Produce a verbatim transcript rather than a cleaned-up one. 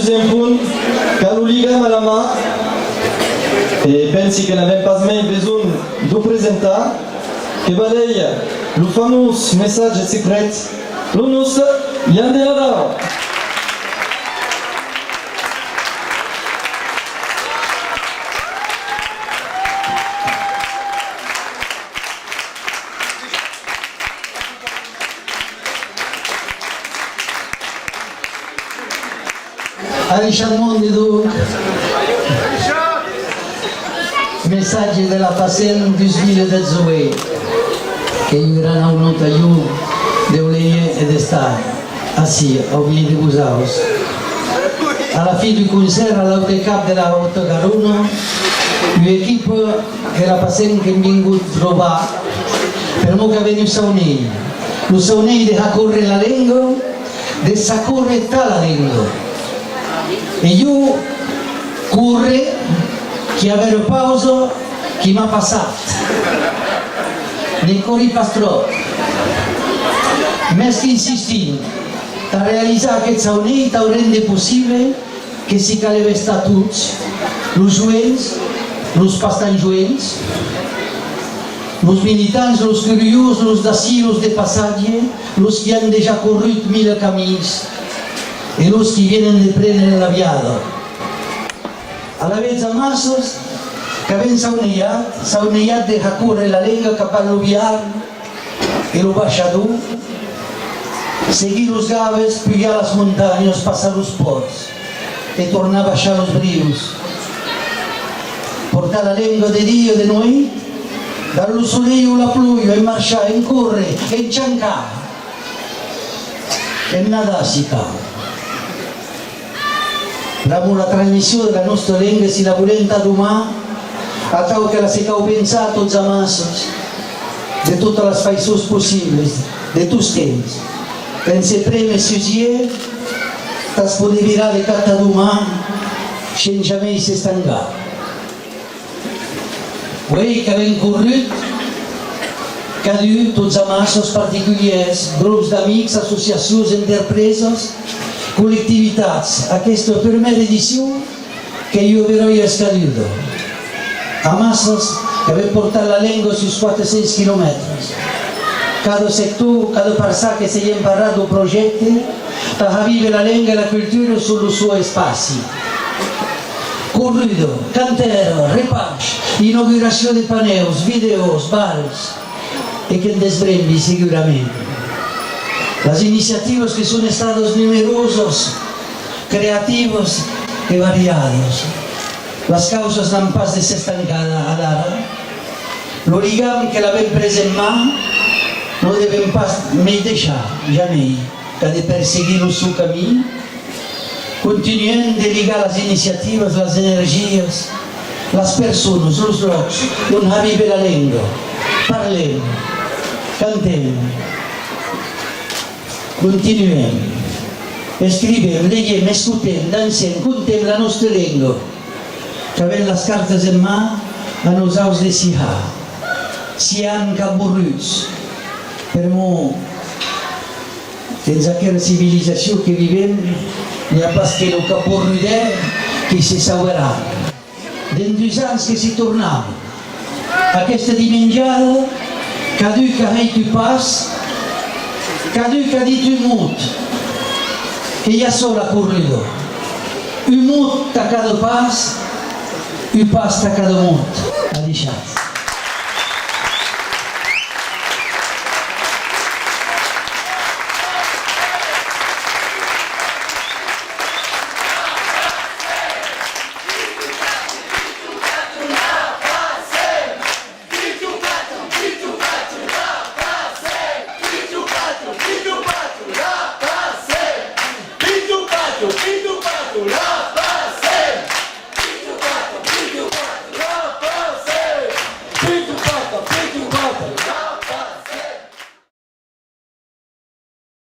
Deuxième punt, qu'a lo ligam a la man, e pensi que n'avèm pas mei besonh d'o presentar, que balèia lo famós messatge secret, lo nòste Jan de Nadau. Adishatz monde, donc. Messatge de la Passem dus mila dètz-e-uèit, que i aurà una nòta jo de léger e d'estar ací, au miei de vosaus. A la fin du concèrt, a l'aute cap de la Hauta Garona, ua equipa de la Passem qu'èm vingut trobar, per'mor qu'avèm un saunei. Lo saunei de har córrer la lenga, de sar córrer tà la lenga. E jo, córrer, qu'i avè ua pausa qui m'a passat. Ne còri pas tròp. Mès qu'insistim tà realizar aqueth saunei, tà o rénder possible, que s'i calèva estar tots, los joens, los pas tan joens, los militants, los curiós, los d'ací, los de passatge, los qui an dejà corrut mila camins e los qui vienen de préner l'aviada. Alavetz, amassas, qu'avèm saunejat, saunejat de har córrer la lenga cap a lo Biarn, e lo baishador, seguir los gaves, pujar las montanhas, passar los pòrts e tornar baishar los brius. Portar la lenga de dia, de nueit, dab lo solelh o la ploja, en marchar, en córrer, en chancar, en nadar, si cau. Pr'amor la transmission de la nòsta lenga, si la volèm tà doman, atau que la se cau pensar tots amassas, de totas las faiçons possiblas, de tots temps, en se prémer sus ieu, tà's poder virar de cap tà doman, shens jamei s'estancar. Uei qu'avèm corrut, cadun, tots amassas, particulièrs, grops d'amics, associacions, enterpresas, collectivitats, aquesta prumèra edicion qu'ei ua beròia escaduda. Amassas qu'avèm portat la lenga sus quatre cents quilomètres. Cada sector, cada parçan que s'ei emparat deu projècte, tà har víver la lenga e la cultura sus lo son espaci. Corruda, cantèra, repaish, inauguracion de panèus, vidèos, bals, e que'n desbrembi segurament. Las iniciativas que son estadas numerosas, creativas e variadas. Las causas n'an pas de s'estancar adara. Lo ligam que l'avèm pres en man, lo devèm pas mei deishar, jamei. Qu'a de perseguir lo son camin. Continuem de ligar las iniciativas, las energias, las personas, los lòcs on har víver la lenga. Parlem, cantem, continuem, escrivem, legem, escotem, dancem, contem la nòsta lenga. Qu'avèm las cartas en man, a nosaus de s'i har. Siam caborruts, per'mor dens aquera civilizacion que vivem, n'i a pas que lo caborrudèr qui se sauvarà. Dens dus ans que s'i tornam. Aquesta dimenjada, cadun qu'a hèit un pas, cadun qu'a dit un mot, qu'ei açò la corruda. Un mot tà cada pas, un pas tà cada mot. Adishatz.